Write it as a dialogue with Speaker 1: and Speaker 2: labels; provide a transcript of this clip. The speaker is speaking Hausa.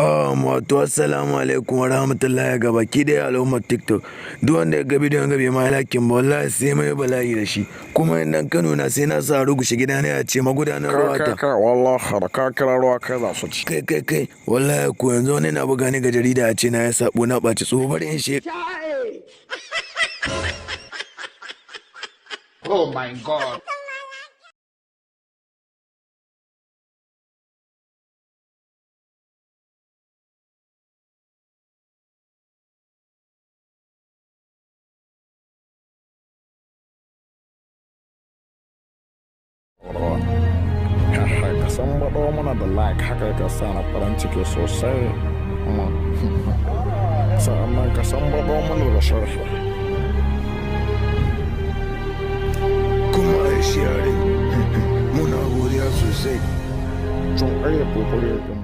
Speaker 1: Wato assalamu alaikum wa rahmatullahi ga baki daya al'ummar TikTok. Duk wanda ya ga bidiyon ga bai ma lakin ba, wallahi sai mai bala'i da shi. Kuma in dan Kano na sai na sa rugushe gida ne a ce magudanar ruwa
Speaker 2: Kai
Speaker 1: ta.
Speaker 2: kai, wallahi da ka kira ruwa kai za su ci.
Speaker 1: Kai kai kai, wallahi ko yanzu wani na buga ni ga jarida a ce na ya sabo na ɓaci tsoho, bari in she.
Speaker 3: Oh my God.
Speaker 2: Ruwa. Ka san baɗo mana da like, haka ka sa na farin ciki sosai. Sa'annan ka san baɗo mana da sharhi.
Speaker 1: Kuma a sharing. Muna godiya sosai.
Speaker 2: Tun iya kokari.